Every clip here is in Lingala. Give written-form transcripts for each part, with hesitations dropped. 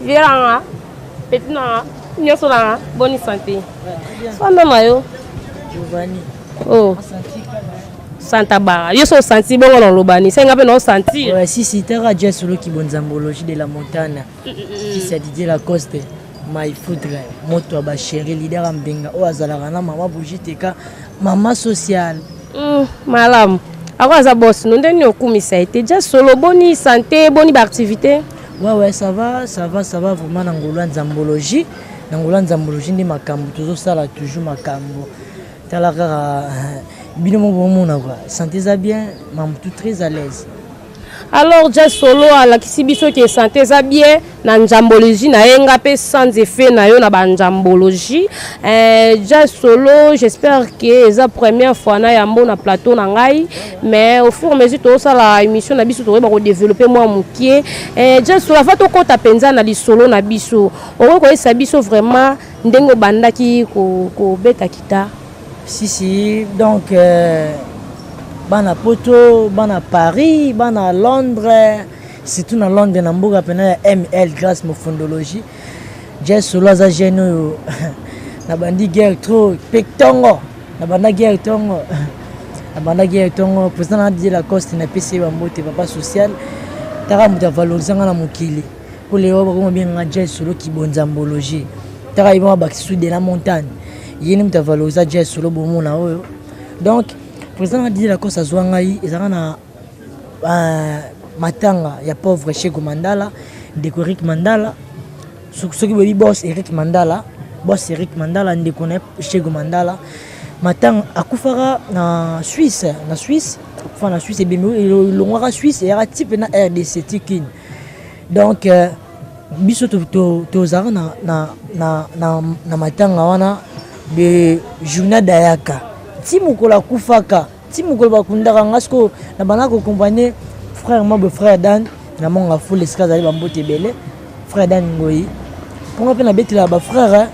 Vieux nanga, petit nanga, nyonso nanga, boni santé. Fanda na yo. Giovanni. Oh. Santa Bara. Yo so senti bongo na lobani. Senga pe na sentir. Ouais, si si tara Jess Solo bonzambologie de la montagne. Fils ya Didier Lacoste. My foudre moto ya ba chéri leader ya mbenga oyo azalaka na mama Brigitte Eka mama sociale. Malamu. Ako aza boss no ndeni okumisa ete ja solo boni santé boni ba activité. Ouais, ça va, ça va, ça va vraiment na ngolo ya nzambologie. Na ngolo ya nzambologie nde makambo tozosala toujours makambo. Tala kaka bino moko bomona quoi. Santé eza bien, mamutu très à l'aise. Alors Jazz Solo alakisi biso ke santé eza bien na nzambologie na ye nga mpe sans effet na yo na ba nzambologie. Jazz Solo, j'espère que eza première fois na yambo na plateau na ngai, mais au fur et à mesure tozosala émission na biso tokoyeba kodévelopper mwa mokie. Jazz Solo, avant tokɔta mpenza na lisolo na biso, okoki koyebisa biso vraiment ndenge obandaki kobeta guitare? Si si, donc bana Poto, bana Paris, bana Londres, surtout na Londres na mboka pena ya ML grâce mofondologie. Jazz Solo aza jeune oyo na bandi guerre trop pe tongo, na banda guerre tongo. Na banda guerre tongo, président na Didier Lacoste na pesi ba mbote papa social. Taka moto avaloriser nga na mokili. Po leo bakoma bien nga Jazz Solo kibonzambologie. Taka yeba ba sous de la montagne. Yeni moto avaloriser Jazz Solo bomona oyo. Donc président na Didier Lacoste azwa ngai ezalaka na matanga ya pauvre Chego Mandala, ndeko Eric Mandala. Soki boyebi boss Eric Mandala, boss Eric Mandala ndeko na Chego Mandala. Matanga akufaka na Suisse, na Suisse, akufa na Suisse ebemi elongwaka Suisse eyaka type na RDC tikine. Donc biso tozalaka na matanga wana de journée dayaka ti mokolo akufaka, ti mokolo bakundaka nga. Sikoyo na banda koaccompagner frère mabe, frère Dan na monga fule esika azali, bambote ebele frère Dan Ngoi, mponga mpe nabetelaka bafrère.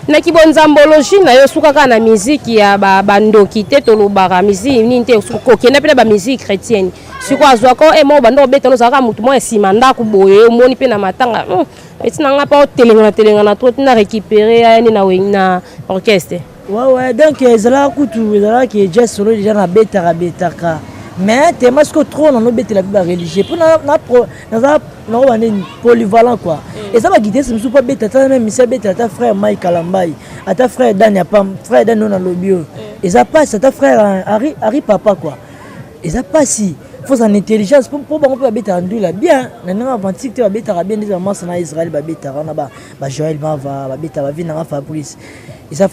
Na kibonzambologie na yo, suka kaka na miziki ya bandoki te, tolobaka miziki nini te, kokenda mpe na bamiziki chrétienne. Sikoyo azwaka e moko banda obeta, ozalaka motu moko ya nsima ndako boye, omoni mpe na matanga eti na nga mpe otelengana telengana trop tina récupérer ayani na orchestre. Ouais, donc ezalaka kutu, ezalaka Jazz Solo déjà nabetaka betaka, mais tema sikoyo trop nanobetela mpe bareligieux mpo naza nakoba nini, polyvalent quoi. Eza baguitariste mosusu mpo abeta ata même misi, abetela ata frère Mike Kalambai, ata frère Dan ya pam, frère Dan oyo nalobi oyo eza pasi, ata frère Ari papa quoi, eza pasi. Faut na intelligence mpo bango mpe babetaka ndula bien na ndenge aventique te, babetaka bien ndeti bamasa na Israel babetaka wana, bajoel Mava babetaka, bavi nanga Fabrice,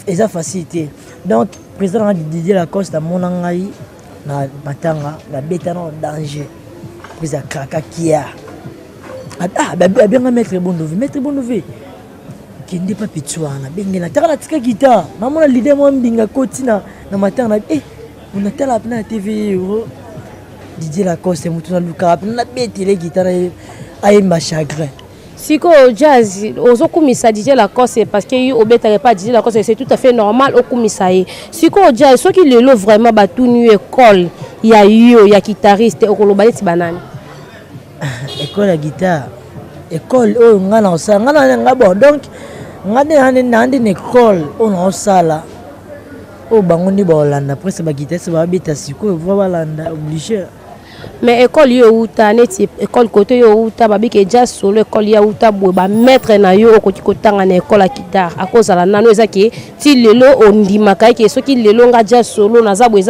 eza facile te. Donc président nanga Didier Lacoste amona ngai na matanga nabeta na danger, prise akraka kia abenga maître Bondovi, maître Bondovi kende pa peti wana bengela taka natika guitare, namona leader mwa mbinga koti na matanga na natala mpena na TV euro Didier Lacoste, motu nalukaka mpena nabetele guitare ayemba chagrin. Sikoyo Jazz, ozokumisa Didier Lacoste parce que yo obetaka epa Didier Lacoste, c'est tout à fait normal okumisa ye. Sikoyo Jazz, soki lelo vraiment batuni yo école ya yo ya guitariste, okoloba neti banani? École ya guitare, école oyo nga na osala nga na nga, bon, donc nga nde na nde na école oyo na osala oyo bango nde baolanda presque baguitariste babeta sikoyo va balanda obligé. Mais école yo euta neti école kote yo euta, babiki Jazz Solo école ya euta boye, bamaître na yo okoki kotanga na école ya guitare akozala nano eza ke ti lelo ondimaka eke soki lelo nga Jazz Solo naza boye,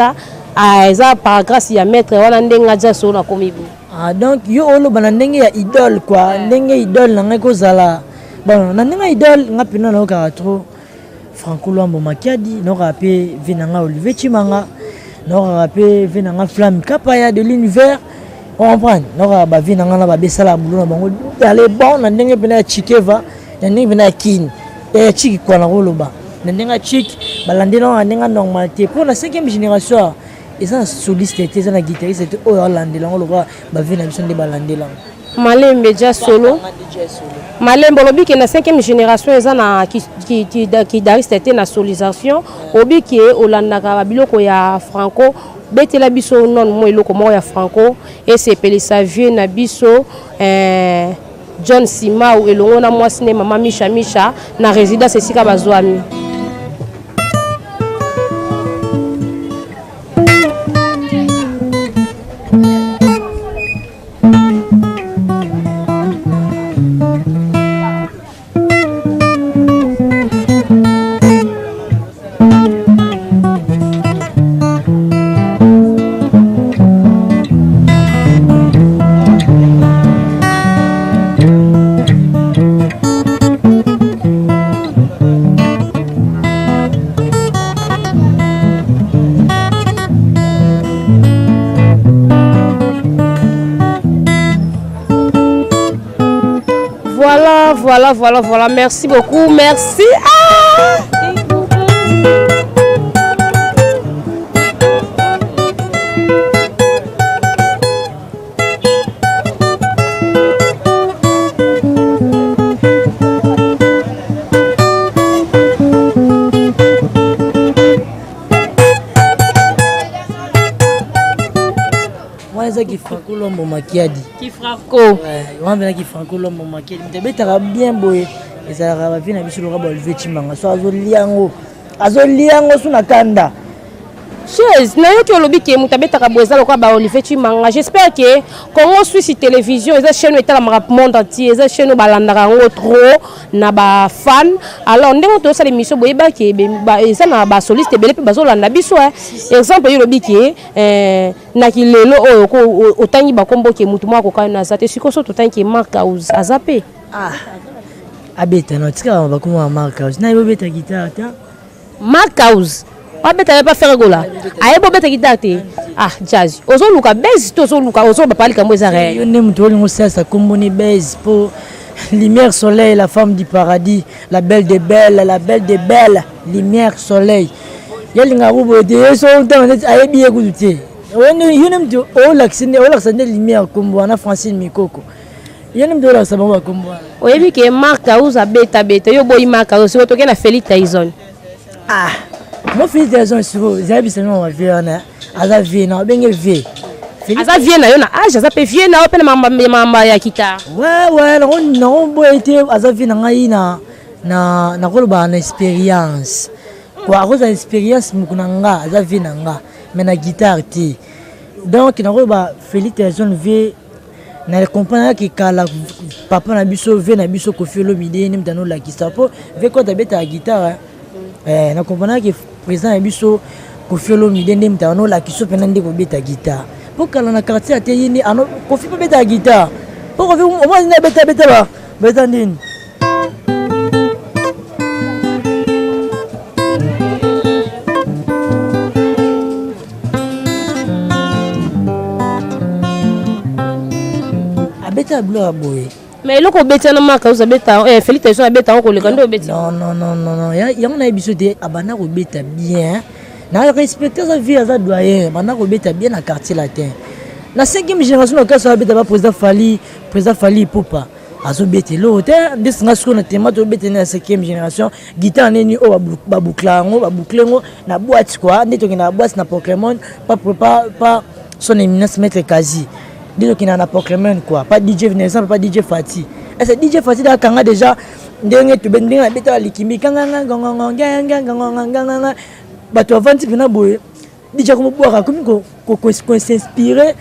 eza par grâce ya maître wana ndenge nga Jazz Solo nakomi boye. Ah, donc yo oloba na ndenge ya idole quoi, ndenge idole na ngai kozala, bon, na ndenge ya idole nga mpena nayokaka trop Franco Lwambo Makiadi, nayokaka mpe vie na ngai Olivier Chimanga, nayokaka mpe vie na ngai Flamme Kapaya de l'univers, comprendre, nayokaka bavie na ngai na babesala bulo na bango ale. Bon, na ndenge mpena ya Chikeva, na ndenge mpena ya Kini ya Chiki kwa, nakoloba na ndenge ya Chiki balandeli na ndenge ya normal te, mpo na cinquième génération eza na soliste te, eza na guitariste te oyo alandela yango lokola bavie na biso nde balandela yango. Malembe Jazz Solo, malembe. Olobi ke na cinquième génération eza na guitariste te na solisation, obi ke olandaka babiloko ya Franco. Betela biso nano mo eloko moko ya Franco esepelisa vie na biso. John Simau elongo na mwasi ne mama Misha Misha na résidence esika bazwami. Voilà, voilà, voilà, voilà. Merci beaucoup. Merci. Ah! Wana eza kifranco lombo makiadi. Kifranco wana mpena kifranco lombo makiadi, moto abetaka bien boye ezalaka bavie na biso loka baolivier Tshimanga, so azolia yango, azolia yango su na kanda. Chaise nayoki olobi ke moto abetaka boye eza lokola ba Olivier Tshimanga. J'espère que Congo Suisse Télévision eza chaîne oyo etalamaka monde entier, eza chaîne oyo balandaka yango trop na ba fan. Alors ndenge tozosala émission boyeba ke eza na ba soliste ebele mpe bazolanda biso. Exemple, yo olobi ke na kilelo oyo otangi bakombo ke motu moko akokani na aza te. Sikoyo so totangi ke Mark House aza mpe. Ah, abeta na tikaka bakombo ya Mark House, nayebi obeta guitare ta. Mark House abeta ye pa Ferre Gola, ayebi obeta guitare te. Ah, Jazz, ozoluka base to ozoluka ozoloba pa likambo eza réel. Yo nde moto olingo osalisa kombo ni base mpo Lumière Soleil, la femme du paradis, la belle de belle, la belle de belle, Lumière Soleil. Yalingaka boye te, ye so ntango neti ayebi ye kutu te. Yo nde moto olakisa nde Lumière kombo wana, Francine Mikoko. Yo nde moto olakisa bango bakombo wana. Oyebi ke Mark House abeta beta, yo boyi Mark House, sikoyo tokei na Félix Tyson. Ah, mo Félix Tyson sikoyo ezali biso na vie wana, aza vie na obenge vie. Aza vie na yo na age, aza mpe vie na yo mpe na mamba ya guitare. Ouais, nango boye te, aza vie na ngai na nakoloba na expérience quoi, akozala expérience moko na nga, aza vie na nga mais na guitare te. Donc nakoloba Félix Tyson vie na comprendre que kala papa na biso, vie na biso Koffi Olomide nde moto anolakisa mpo vie kota abetaka guitare. Na comprendre que président na biso Koffi Olomide nde moto anolakisa mpena nde kobeta guitare, mpo kala na quartier ate ye nde Koffi mpe abetaka guitare, mpo Koffi omoi nde abeta beta ba beta ndeni. Abeta biloko ya boye. Mais eloko obeti wana, Mark House abeta, Félix Tyson abeta yango koleka nde obeti. Non, non, non, non, non, yango nayebi biso te. Abanda kobeta bien na respecte, aza vie, aza doyen, abanda kobeta bien na Quartier Latin na cinquième génération na kasi abeta ba président Fally, président Fally Ipupa azobeta eloko te. Nde singa sikoyo na tema tobeta na cinquième génération guitare nini oyo baboucla yango, baboucle yango na boîte quoi, nde tokenda na boîte na Pokémon pa son éminence maître Kazi, nde tokenda na Pokémon quoi, pas DJ exemple, pas DJ Fati. Est-ce DJ Fati dakanga déjà ndenge tobe, ndenge nabetaka likimbi kanganganganganganganganganganganga, bato bavandi mpena boye, DJ akomobwaka, akomi kosinspire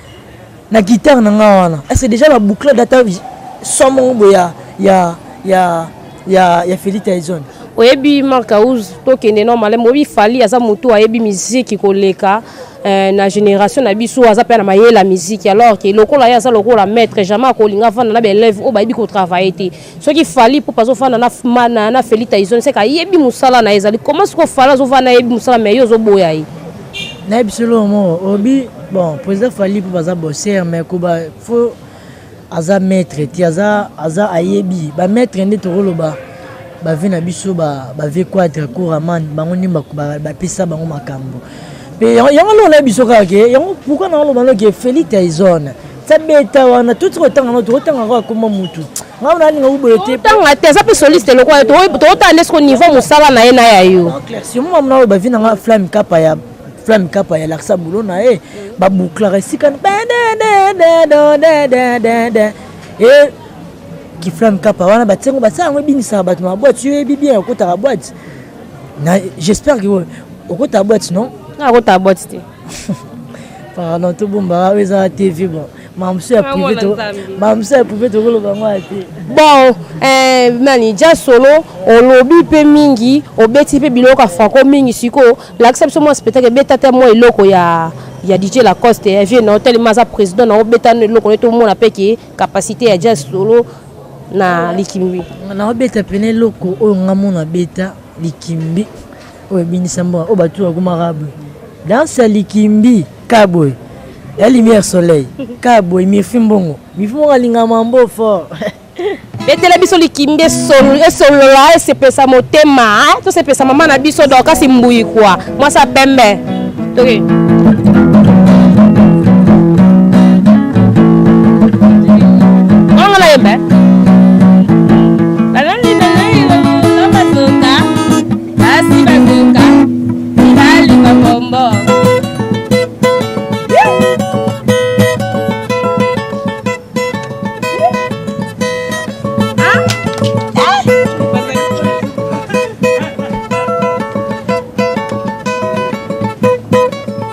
na guitare na nga wana. Est-ce déjà baboucle data son moko boye ya Félix Tyson? Oyebi Mark House, tokende no maleme. Oyebi Fally aza motu ayebi miziki koleka na génération na biso, aza mpe na mayele ya miziki. Alors ke lokola ye aza lokola maître, jamais akolinga avanda na baélève oyo bayebi kotravaille te. Soki Fally mpo azofanda na Félix Tyson, seke ayebi mosala na ye. Ezali comment sikoyo Fally azofanda, ayebi mosala, mais ye ozoboya ye? Nayebi solo moko obi bon, président Fally mpo baza bosser, mais koba faut aza maître te, aza ayebi bamaître nde tokoloba bavie na biso, bavie Quadra Koraman, bango nde bapesa bango makambo. Mpe yango ndoko nayebi biso kaka ke yango pourquoi nakoloba no ke Félix Tyson ta beta wana toti kotanga no, tokotanga kaka komba mutu ngai nalinga boye te. Tanga te, aza mpe soliste lokola tokotala nde siko niveau mosala na ye na ya yo. Sûrement mamona oyo bavie nanga Flamme Kapa ya Flamme Kapa ya lakisa bulo na ye, babouclaka esika e. Kiflam Kapa wana batiango, batia yango, ebinisaka bato na boîte. Yo yebi bien, okotaka boîte na, j'espère que okotaka boîte, non? Nga akotaka boîte te. Pardon, tobombaka oyo ezaka TV. Bon, mamusu ya privé, mamusu ya privé, tokoloba ngo ya te. Bon, nani, Jazz Solo, olobi mpe mingi, obeti mpe biloko ya Franco mingi. Sikoyo lakisa biso mwa spectacle, ebeta te mwa eloko ya DJ Lacoste, ya vie na otelema, aza président na obeta no eloko ne, tomona mpe ke capacité ya Jazz Solo na likimbi. Naobeta pene eloko oyo nga mona abeta likimbi, oyo ebinisa mboka, oyo bato bakomaka boye, danse ya likimbi ka boye, ya lumière soleil ka boye. Mirfi Mbongo, Mirfi Mbongo alingaka mambo fort. Betela biso likimbi, esolola, esepesa motema, tosepesa mama na biso Dorkasi Mbui kwa mwasi ya pembe. Toke onga na yembe. Balali, balali, bazoka, basi bazoka, mibali babombo.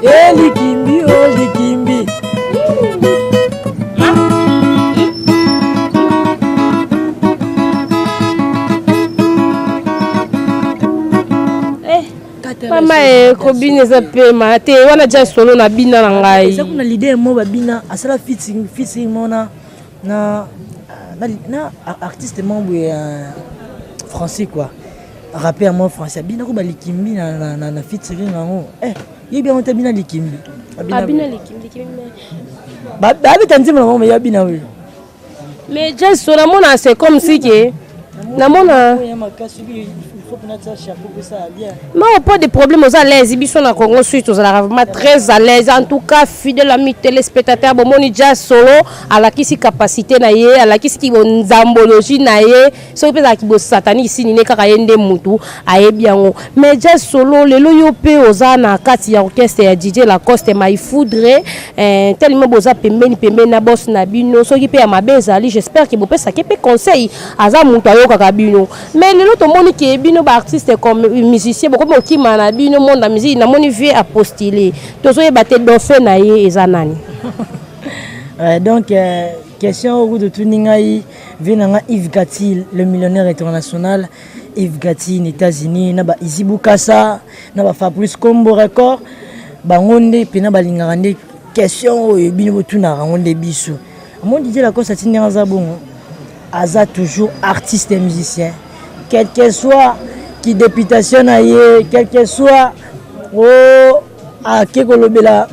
E likimbi, o likimbi. Mama e, kobina eza pema te wana. Jazz Solo na bina na ngai. Eza kuna leader mo babina, asala featuring mo na artiste mo boye français quoi, rappeur mo français, abina ko balikimbi na featuring yango. Yebi yango te, abina likimbi. Abina likimbi, likimbi. Babeta nzembo na bango, yabina oyo. Mais Jazz Solo, namona c'est comme si ke namona. Non, pas de problème, oza à l'aise. Biso na Congo Suisse tozalaka vraiment très à l'aise. En tout cas, fidèle ami téléspectateur, bomoni Jazz Solo alakisi capacité na ye, alakisi bonzambologie na ye. Soki mpe ezalaki bosatani isini ne kaka ye nde mutu ayebi yango. Mais Jazz Solo, lelo yo mpe oza na kati ya orchestre ya DJ Lacoste Maïfoudre, tellement boza pembeni pembeni na boss na bino. Soki mpe ya mabe ezali, j'espère ke bopesaki mpe conseil, aza moto ayokaka bino. Mais lelo tomoni ke bino baartiste comme musicien bokomi okima na bino monde ya musique. Namoni vie apostile, tozoyeba te dauphin na ye eza nani. Donc question oyo kutu tuni ngai, vie na nga Yves Gati, le millionnaire international Yves Gati na États-Unis, na ba Izi Bukasa, na ba Fabrice Combo Record, bango nde mpena balingaka nde question oyo bino botunaka yango nde biso. Amoni DJ Lacoste ati ndenge aza bongo, aza toujours artiste et musicien, quel que soit ki députation na ye, quel que soit o ake kolobela,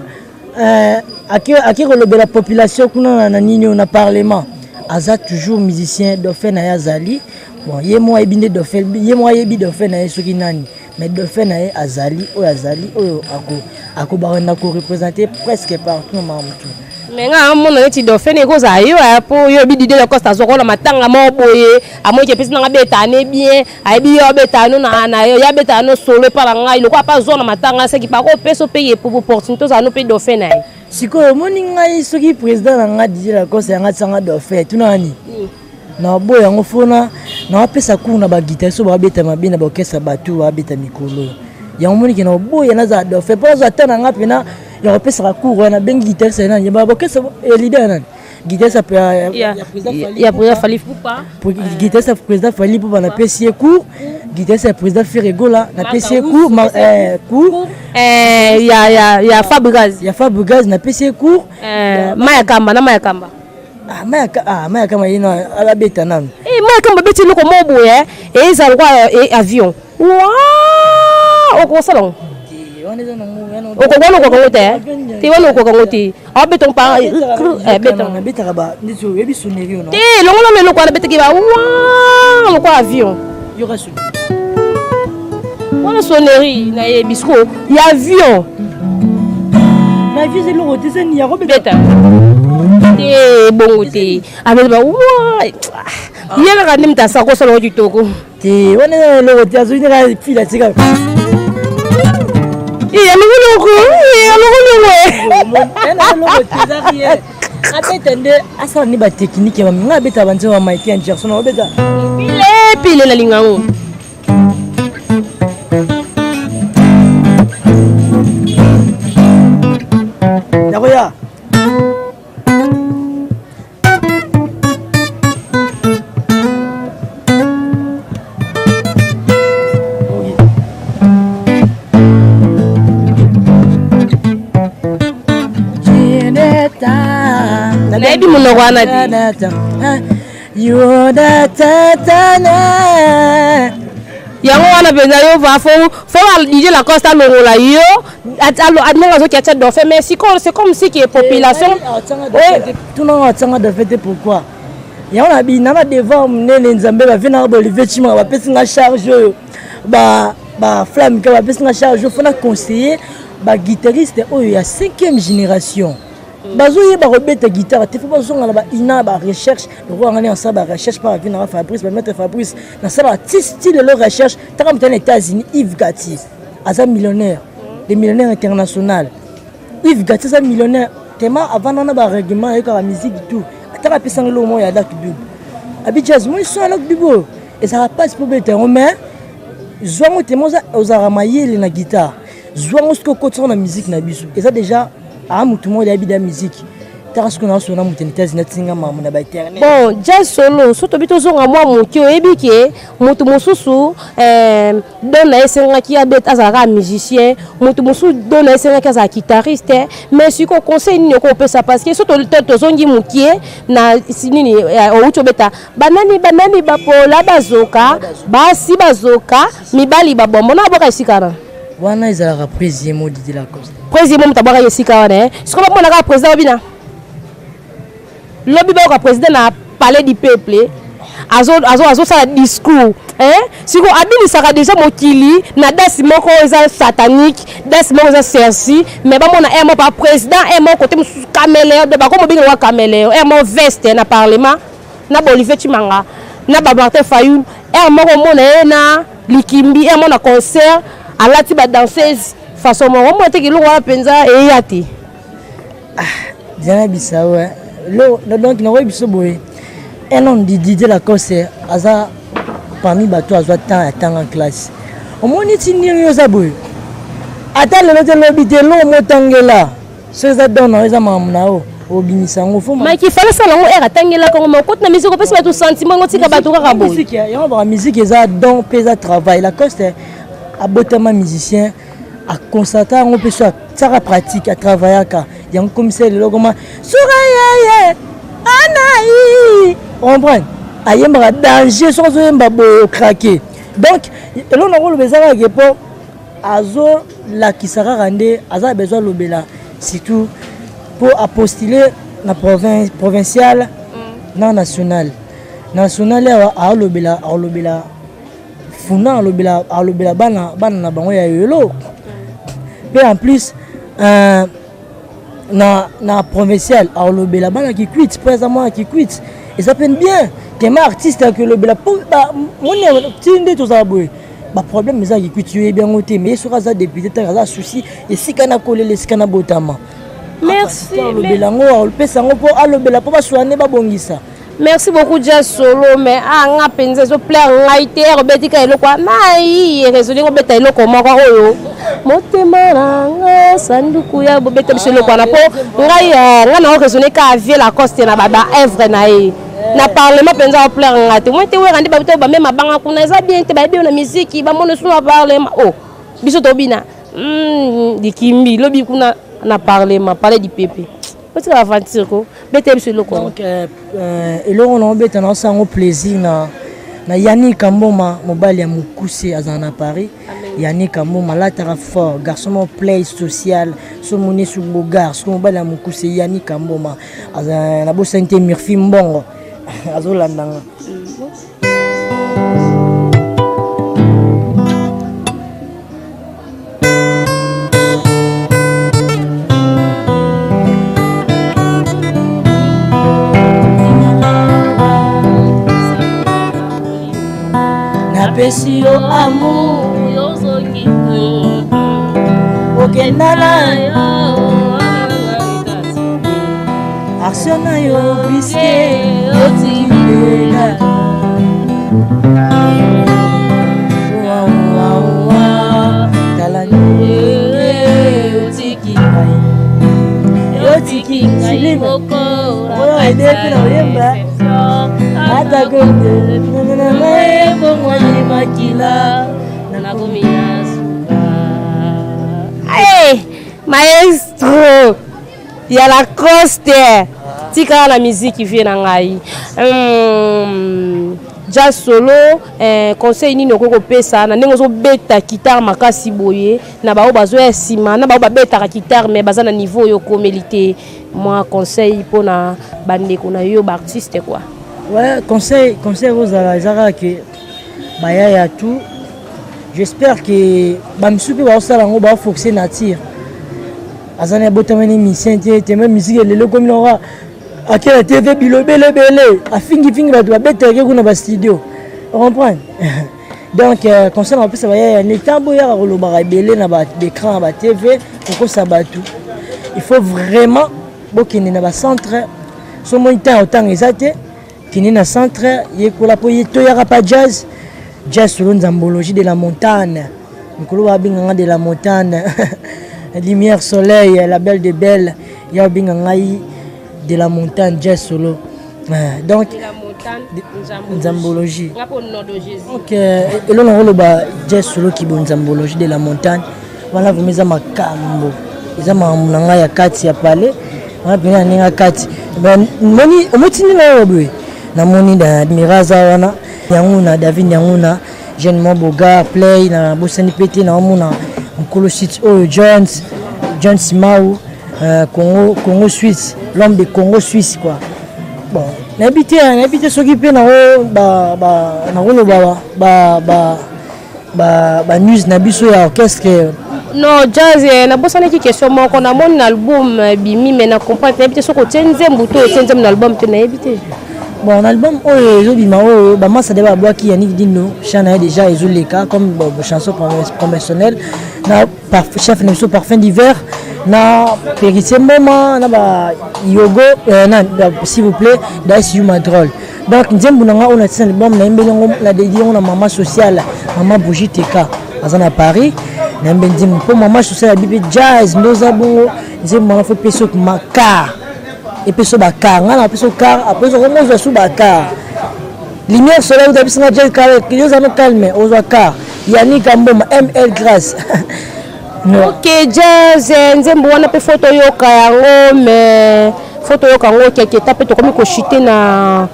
ake kolobela population kuna na nini oyo na parlement, aza toujours musicien. Dauphin na ye azali, bon, ye mo ayebi nde dauphin, ye mo ayebi dauphin na ye soki nani, mais dauphin na ye azali oyo, azali oyo akobanda koreprésente presque partout na makambo. Me nga amona neti dauphin ekozala yo aya, mpo yo oyebi Didie Lacoste azokola matanga moko boye, amoki epesi nanga beta ne bien, ayebi yo abeta no na yo, ye abeta no solo epa na ngai lokola mpe azwa na matanga, seki pakopesa mpe ye opportunité ozala no mpe dauphin na ye. Sikoyo omoni ngai, soki président na ngai Didie Lacoste yanga tianga dauphin, tuna nani na boya yango fona naapesa cours na baguitare so babeta mabe na baorchestre, bato babeta mikolo yango. Moniki na oboya nazala dauphin mpo nazwa ata na nga mpena ya kopesaka cours wana. Bengi guitariste nani, baorchestre, leader nani, guitariste ya président Fally Ipupa. Guitariste ya président Fally Ipupa, napesi ye cours. Guitariste ya président Ferre Gola, napesi ye cours. Ya Fabregas. Ya Fabregas, napesi ye cours. Mayakamba na Mayakamba. Mayakamba ye na alabeta nanu. Mayakamba abeti eloko moko boye, ezala lokwa avion wa, okosala ngo, okoka wana, okoka ngo te te wana, okoka ngo te, abeta Abetaka neti oyebi sonnerie. Te, longola no eloko wana, betaki ba wa lokwa avion wana, sonnerie nayebi siko ya avion. Na avion eza eloko te, eza ni yango. Beta te, bongo te, abeti ba wa, ye kaka nde moto asaka kosala ngo kitoko. Te, wana eza eloko te, azwi ndenge file atika. Alongoloko, alongoloko. Eloko te, eza rien. Abeta nde asala nde batechnique ya ngai, abeta banzembo ya Michael Jackson, abeta pile pile, nalinga yango. Yakoya. Nayebi monoko wana te. Yango wana mpenza yo va fo DJ Lacoste alongola yo ndenge azoki atia dauphin, mais sikoyo c'est comme si que population Tunanga atianga dauphin te. Pourquoi? Yango na bina na devoir monene. Nzambe bave nanga baOlivier Tshimanga bapesi nga charge oyo, baflamme ka bapesi nga charge oyo, fona conseiller baguitariste oyo ya 5e génération bazoyeba kobeta guitare te. Fo bazonga na baina barecherche lokola ngani nasala barecherche mpa bavi nanga Fabrice, bamaître Fabrice. Nasala ti lelo recherche. Taka moto na États-Unis, Yves Gati aza millionnaire, le millionnaire international. Yves Gati aza millionnaire tema, avanda na barèglement, ayokaka musique tout. Ataka apesanga eloko moko ya Lucky Dube, abi jazz moi son ya Lucky Dube oyo ezalaka mpasi mpo beta yango, mais zwango tema ozalaka mayele na guitare, zwango soki okotisaka na musique na biso. Eza déjà aa motu moko yayebi da musique. Taka soki naosona moto na États-Unis atinga mambo na bainternet. Bon, jazz solo, so tobi tozonga mwa moke. Oyebi ke moto mosusu don na ye esengaki abet azalaka musicien, moto mosusu don na ye esengaki azala guitariste. Mais sikoyo conseil nini okopesa? Parce que so tozongi mokie na nini outi obeta, banani banani bapola bazoka, basi bazoka, mibali babombo na aboka esika wana. Wana ezalaka président mo Didier Lacoste. Président mo moto abwakaki esika wana. Sikoyo bamonaka président babina lobi, bayoka président na Palais du Peuple azosala discours. Sikoyo abinisaka déjà mokili na danse moko eza satanique, danse moko eza serci, mais bamona air moko pa président, air moko kote mosusu caméléon, bakoma obengaka caméléon, air moko veste na parlement na baOlivier Tshimanga na baMartin Fayulu, air moko omona ye na likimbi, air moko na concert alati badanseuse façon moko. Omona te kiloko wana mpenza eya te. Diana Bisao, donc nakoyebi biso boye, un homme du Didier Lacoste aza parmi bato azwa temps ya tanga classe. Omoni ti ndenge oza boye, ata lelo te, lobi te, eloko motangela soki eza don na yo, eza makambo na yo, obimisa yango fo. Mike ifale asala yango ere atangelaka yango, ma okoti na musique, opesi bato sentiment yango, tika bato kaka boye. Yango baka musique eza don mpe eza travail. Lacoste abotama musicien, aconstate yango mpe so atiaka pratique, atravaillaka yango, komisa lelo koma suka yeye anai comprendre, ayembaka danger. Soki azoyemba boye, okrake. Donc eloko na koloba eza kaka mpo azolakisa kaka nde aza besoin alobela, surtout mpo apostule na province, provincial na national. National awa alobela, alobela funa, alobela, alobela bana, bana na bango ya yolo mpe en plus na provincial alobela bana Kikwit mpo aza mwana Kikwit. Eza mpe bien tema artiste akolobela mpo moni ti nde tozala boye, baproblème eza Kikwit, yoyebi yango te. Mais ye soki aza député, ntango aza souci esika nakolela, esika nabotama. Merci. Alobela yango, alopesa yango mpo alobela mpo baswane babongisa. Merci beaucoup Jazz Solo, mais ah, nga mpenza ezoplaire ngai te obetika eloko mai erésoli, obeta eloko moko oyo motema na nga sanduku ya bobeta biso eloko wana, mpo ngai ngai na oraisonne ka vie Lacoste na baœuvre na ye na parlement mpenza oplaire nga te. Moi te wera nde babito bamema banga kuna, eza bien te. Bayebi yo na misiki, bamona so na parlement o biso tobina likimbi lobi kuna na parlement, Palais du Peuple. Otika aventure ko beta biso eloko. Donc eloko na obeta, na osala yango plaisir na Yannick Kamboma, mobali ya mokuse, azala na Paris. Yannick Kamboma alataka fort, garçon moko play social, so moni su bogar, soki mobali ya mokuse Yannick Kamboma azala. Nabosani te Murphy Mbongo azolandanga. Napesi yo amour, okendala. Action na yo puisque otindela. Tala ndenge otiki ngai, otiki ngai moko. Oyo aide mpe na koyemba atako na ngai ebongwani makila, nakomi na suka. Hey, maestro ya Lacoste, tikala na miziki, vie na ngai. Jazz Solo, conseil nini okoki kopesa na ndenge ozobeta guitare makasi boye na bao bazoya nsima, na bao babetaka guitare mais baza na niveau oyo okomeli te? Mwa conseil mpona bandeko na yo baartiste quoi. Ouais, conseil kozala eza kaka ke bayaya tout, j'espère que bamisusu mpe baosala yango, baoforce nature. Aza na ebotamani musicien te, teme musique elelo ekomi nango, ake na TV, bilobele ebele, afingifingi bato babetaka kuna bastudio, comprendre. Donc conseil na bapesa bayaya, ne temps boyaka kolobaka ebele na baécran, na batv, kokosa bato, il faut vraiment bokende na bacentre. So moi temps ya kotanga eza te, kende na centre, yekola mpo ye toyaka pa jazz. Jazz Solo, nzambologie de la montagne, mikolo babenganga de la montagne, lumière soleil, la belle de belle, ya obenga ngai de la montagne, Jazz Solo. Donc nzambologie. Donc eloko nango oloba, Jazz Solo kibo nzambologie de la montagne wana, vraiment eza makambo, eza makambo na ngai ya kati ya palais wana mpena na ndenge ya kati. Moni omotindi na oyo boye, namoni na miraza wana yango na David, yango na jeune mo bogar play na bosani mpe te. Naomona mokolo site oyo Jones, Jones Mau, Congo, Congo Suisse, l'homme de Congo Suisse quoi. Bon, nayebi te soki mpe nakoloba ba news na biso ya orchestre. Non, Jazz, nabosanaki question moko. Namoni na album bimi, mais na comprendre, nayebi te soki otie nzembo to otie nzembo na album te, nayebi te. Bon, na album oyo ezobima oyo, bamasa de babwaki Yannick Dindo, chan na ye déjà ezoleka comme bon, chanson promotionnelle na chef na biso Parfum d'hiver, na Péritier Mboma, na ba Yogo, na s'il vous plaît Das Yuma Drôle. Donc nzembo na nga oyo natia na album, nayembeli yango, na dédie yango na mama sociale, mama Brigitte Teka, aza na Paris. Nayembe nzembo mpo mama sociale abi mpe jazz nde oza bongo. Nzembo wana fo epesi makar, epesi bakar, ngai na apesi car, apesi okomozwa su bakar. Lumière soleil utabisanga jazz car, yo oza no calme, ozwa car. Yannick Amboma, ML Grâce. Ok, Jazz, nzembo wana mpe fo toyoka yango, mais fo toyoka yango quelque temps mpe tokomi kochuter na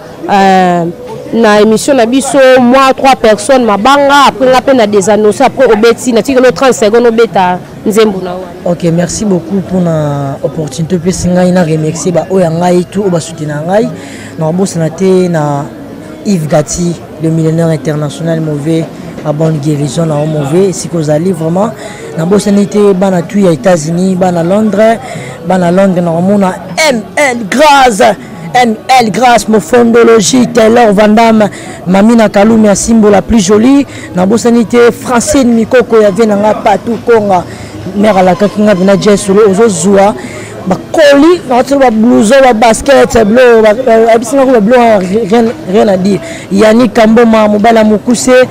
émission na biso. Moi, trois personnes mabanga, après nga mpe na désannonce, après obeti, natikeli 30 secondes, obeta nzembo na wana. Ok, merci beaucoup mpona opportunité opesi ngai na remercier baoyo ya ngai tu oyo basoutenir ngai. Na kobosana te na Yves Gati, le millionnaire international mauvais, ba bonne guérison na yo mauvais esika ozali. Vraiment nabosani te bana tu ya États-Unis, bana Londres, bana Londres. Nakomona ML Grâce, ML Grâce Mofondologie, Taylor Vandam, Mamina Kalumi Asimbo, la plus jolie. Nabosani te Francine Mikoko ya vie na nga, Patu Konga, mare alakaki nga mpena Jazz Solo ozozwa bakoli nakotila bablouson, babasket blo abisinga ko bablo, rien à dire. Yannick Kamboma, mobali ya mokuse,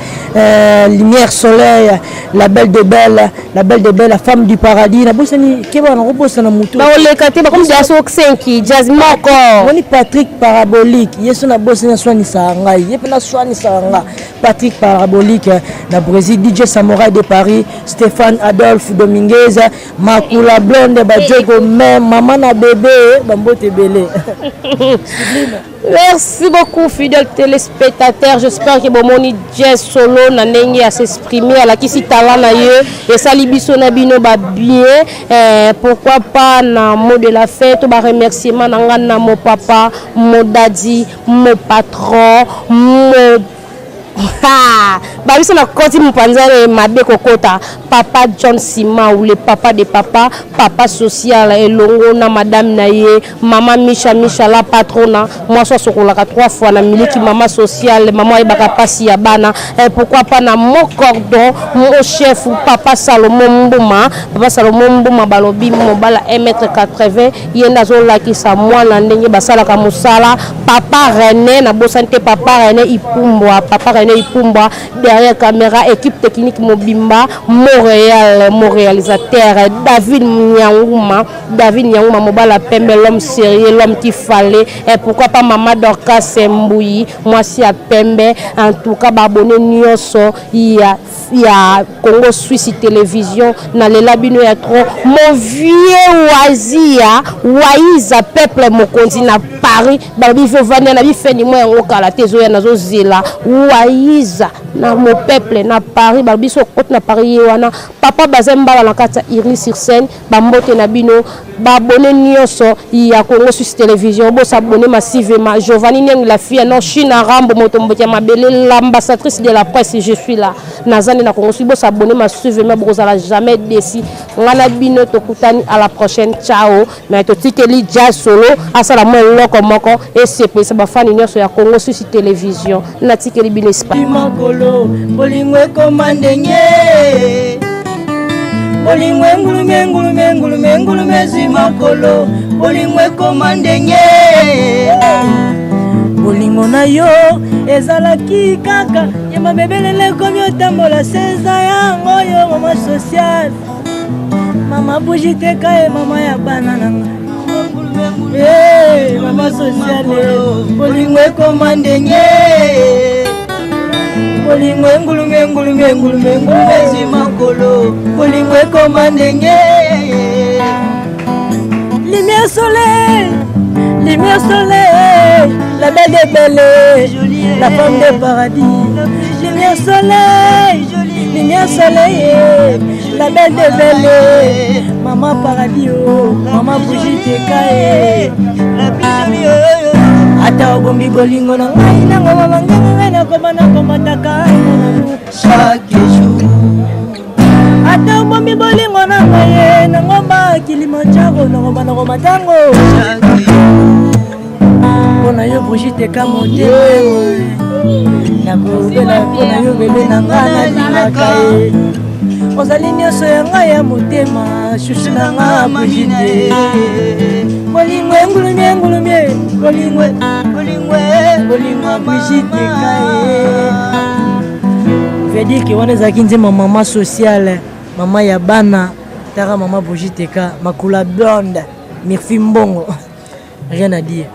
lumière soleil, la belle de belle, la belle de belle, la femme du paradis. Nabosani, keba, nakobosana motu. Bakoleka te, bakomi deja so 5, Jazz moko. Moni Patrick Parabolique, ye so nabosani, aswanisaka ngai, ye mpe naswanisaka nga. Patrick Parabolique na Brésil, DJ Samouraï de Paris, Stéphane Adolphe Dominguez, Makula Blonde, Badjogo, me mama na bébé, bambote ebele. Merci beaucoup, fidèle téléspectateur. J'espère que bomoni Jazz Solo na ndenge ya s'exprimer, alakisi talent na ye, esali biso na bino ba bien. Pourquoi pas na mot de la fin to ba remerciement na nga na mon papa, mon daddy, mon patron, mon Babiso na koti mopanza mabe kokota. Papa John Simau, le papa de papa, papa social, elongo na madame na ye, mama Misha Misha la patrona, mwasi asokolaka trois fois na miliki, mama sociale, mama ayebaka pasi ya bana. Eh, pourquoi pas na mon cordon, mon chef, papa Salomon Mbuma, papa Salomon Mbuma, balobi mobala 1m80, ye nde azolakisa mwana ndenge basalaka mosala. Papa René, nabosani te papa René Ipumbwa, papa René Ipumbwa derrière caméra, équipe technique mobimba, Montréal, mon réalisateur David Nyanguma, David Nyanguma mobala pembe, l'homme sérieux, l'homme qui fallait. Et pourquoi pas mama Dorcas Mbouyi, mwasi ya pembe. En tout cas, baabonnés nyonso ya Congo Suisse Télévision, nalela bino ya trop. Mon vieux Wazia Waiza, peuple mokonzi na Paris, balobi vovania na bifeni mwa yango kala te, ezoya, nazozela Waiza na mo peuple na Paris. Balobi so okoti na Paris, ye wana papa baza mbala na kati ya Iri sur scène. Bambote na bino, baabonnés nyonso ya Congo Suisse Télévision, bos'abonner massivement. Giovanni Niang, la fille non China Rambo, moto mboki ya mabele, l'ambassadrice de la presse, je suis là, naza nde na Congo Suisse. Bos'abonner massivement, bokozala jamais déçus. Nga na bino tokutani à la prochaine, ciao. Mais totikeli Jazz Solo asala mwa eloko moko esepelisa bafani nyonso ya Congo Suisse Télévision. Natikeli bino espace. Makolo bolingo ekoma ndenge bolingo engulume, engulume, engulume, engulume ezwi makolo, bolingo ekoma ndenge bolingo na yo ezalaki kaka ya mabebelele, ekomi otambola seza yango yo. Mama sociale, mama Brigitte Kaye, mama ya bana nanga, mama sociale, bolingo ekoma ndenge bolingo engulume, engulume, engulume, engulume ezwi makolo, bolingo ekoma ndenge. Lumière soleil, lumière soleil, la belle des belles, la femme de paradis. Lumière soleil, lumière soleil, la belle des belles, maman paradis, oh, maman Brigitte Kaye. Ata obombi bolingo na ngai nango mama ngenge, ngai nakoma nakomataka chaque jour. Ata obombi bolingo na ngai ye na ngomba Kilimanjaro, nakoma nakomatango mpo na yo, Brigitte ka motema nakobela mpo na yo, bebe na nga nalingaka ye, ozali nyonso ya ngai ya motema, chouchou na nga Brigitte. Bolingo engulumie, engulumie, bolingo, bolingo, bolingo ya Brigitte Kaye. Veut dire que wana ezalaki nzembo mama sociale, mama ya bana. Taka mama Brigitte Ka makula blonde, Mirfi Mbongo, rien à dire.